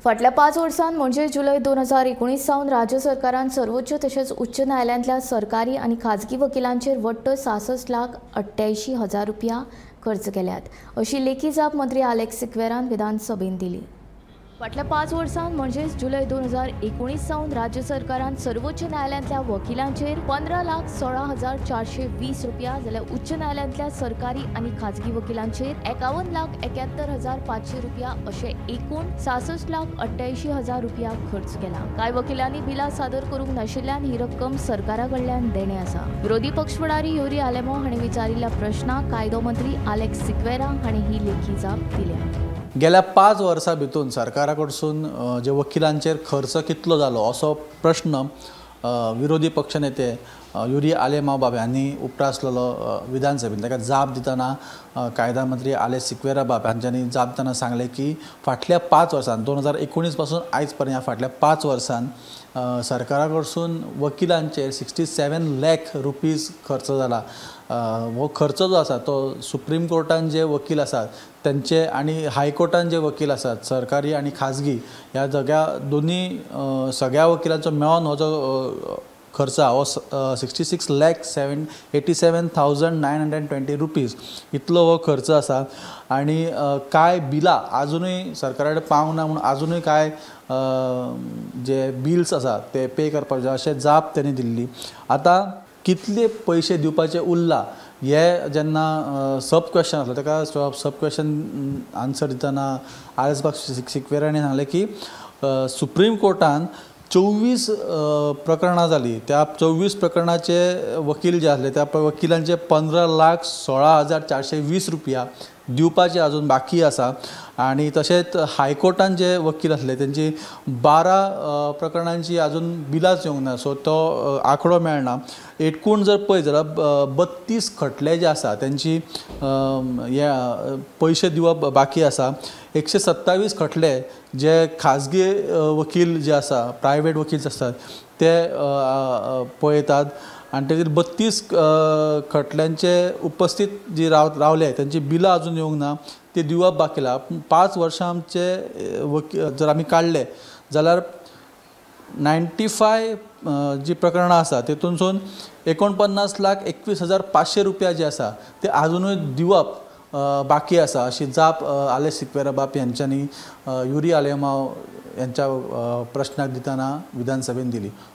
फाटल्या 5 वर्सांत म्हणजे जुलय 2019 सावन राज्य सरकारान सर्वोच्च तशेंच उच्च न्यायालयांतल्या सरकारी आनी खाजगी वकिलांचेर वट्ट 66,88,000 रुपया खर्च केल्यात अशी लेखी जाप मंत्री आलेक्स सिक्वेरान विधानसभेन दिली। फाटल्या 5 वर्सांत म्हणजेच जुलय 2019 सावन राज्य सरकारान सर्वोच्च न्यायालयांतल्या वकिलांचेर 15,16,420 रुपया जाल्यार उच्च न्यायालयांतल्या सरकारी आनी खाजगी वकिलांचेर 51,71,500 रुपया अशे एकूण 66,88,000 रुपया खर्च केला। कांय वकिलांनी बिलां सादर करूंक नाशिल्ल्यान ही रक्कम सरकारा कडल्यान देणे आसा। विरोधी पक्ष फुडारी युरी आलेमो हांणी विचारिल्ल्या प्रश्नाक कायदो मंत्री आलेक्स सिक्वेरा हांणी ही लेखी जाप दिल्या। गेल्या 5 वर्सां भितून सरकारा कडसून जे वकिलांचेर खर्च कितलो जालो असो प्रश्न विरोधी पक्षनेते युरी आलेमाव बाब हांणी उप्रासलेलो विधानसभेन। ताका जाप दितना कायदा मंत्री आलेक्स सिक्वेरा बाब हांच्यांनी जाप दितना सांगलें की फाटल्या 5 वर्सांत 2019 पासून आयज पर्यंत ह्या फाटल्या 5 वर्सांत सरकारा कडसून वकिलांचेर 67 लाख रुपीज खर्च जाला। हो खर्च जो आसा तो सुप्रीम कोर्टान जे वकील आसात तेंचे आनी हायकोर्टान जे वकील आसात सरकारी आनी खाजगी ह्या सगळ्या दोनी सगळ्या वकिलांचो मेळोन हो जो खर्च हो 66,87,920 रुपीज इतलो हो खर्च आसा। आनी कांय बिलां आजुनूय सरकारा कडेन पावंक ना म्हूण आजुनूय कांय जे बिल्स आसा ते पे करपाक जाय अशें जाप तेणी दिल्ली। आतां कितले पयशे दिवपाचे उरला हे जेन्ना सब क्वेश्चन आसलो ताका सब क्वेश्चन आन्सर दितना आर.एस. सिक्वेरा हांणी सांगलें की सुप्रीम कोर्टान 24 प्रकरणां जालीं, त्या 24 प्रकरणाचे वकील जे आसले त्या वकिलांचे 15,16,420 रुपया दिवपाचे अजून बाकी आसा। आनी तशेंच हायकोर्टान जे वकील आसले तेंची 12 प्रकरणांची अजून बिलांच येवंक ना, सो तो आंकडो मेळना। एकूण जर पळयत जाल्यार 32 खटले जे आसा तेंची हे पयशे दिवप बाकी आसा। 127 खटले जे खाजगी वकील जे आसा प्रायवेट वकील आसतात ते पळयतात आनी तेजेर 32 खटल्यांचे उपस्थित जी रावले तेंची बिलां अजून येवंक ना, ती दिवप बाकी आसा। 5 वर्सांचे वकील जर आमी काडले जाल्यार 95 जी प्रकरणां आसा तेतूनसून 49,21,500 रुपया जे आसा ते आजुनूय दिवप बाकी आसा अशी जाप आलेक्स सिक्वेरा बाब यांच्यांनी युरी आलेमाव यांच्या प्रश्नाक दितना विधानसभेन दिली।